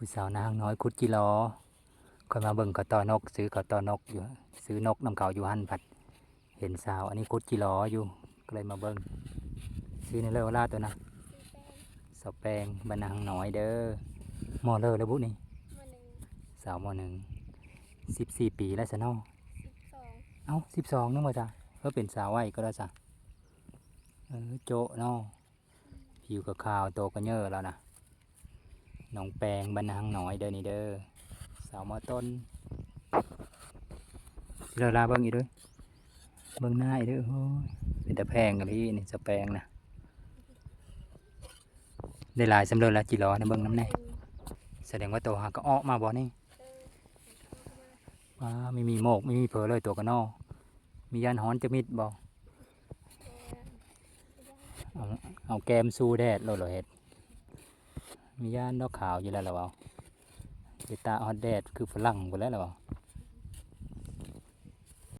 ຜູ້ສາວນາງນ້ອຍຂຸດຈີຫຼໍ. ຂ້ອຍມາເບິ່ງເຂົາຕໍ່ນົກ ຊື້ເຂົາຕໍ່ນົກຢູ່ ຊື້ນົກນຳເຂົາຢູ່ຫັ້ນ ພັດເຫັນສາວອັນນີ້ຂຸດຈີຫຼໍຢູ່ ກໍເລີຍມາເບິ່ງ. ຊື່ແນວເລີວ່າຫຼ້າໂຕນະ? ສາວແປງ ບ້ານນາງນ້ອຍເດີ. ມໍເລີແລ້ວບຸນີ້? ມ.ໜຶ່ງ ສາວ ມໍໜຶ່ງ ສິບສີ່ປີແລ້ວຊະເນາະ? ສິບສອງ. ເອົ້າ ສິບສອງ ນຶກວ່າຈະ ເອີ ເປັນສາວໄວກໍໄດ້ຊະ. ເອີ ໂຈະເນາະ. ຜິວກະຂາວ ໂຕກະເຍີ້ແລ້ວນະ. ນ້ອງແປງ ບ້ານນາງນ້ອຍເດີນີ້ເດີ ສາວມໍຕົ້ນ. ຊິເລີລາເບິ່ງອີກເດີ ເບິ່ງໜ້າອີກເດີ. ໂອ້ຍ ເປັນຕາແພງອີ່ຫຼີນີ້ ສາວແປງນະ. ໄດ້ຫຼາຍສ່ຳເລີລາຈີຫຼໍນະ ເບິ່ງນຳແດ່. ສະແດງວ່າໂຕຫາກະອອກມາບໍ່ນີ້? ວ້າ ມີມີໂມກ ມີມີເຜີເລີຍ ຕົວກະນໍ. ມີຢ້ານຮ້ອນຈັກມິດບໍ່? ເອົາ ເອົາແກ້ມສູ້ແດດໂລດ ລາວເຮັດ. ມີຢ້ານດອກ ຂາວຢູ່ແລ້ວ ລາວເວົ້າ. ໄປຕາກຮອດແດດຄືຝຣັ່ງພຸ້ນແຫຼະ ລາວເວົ້າ.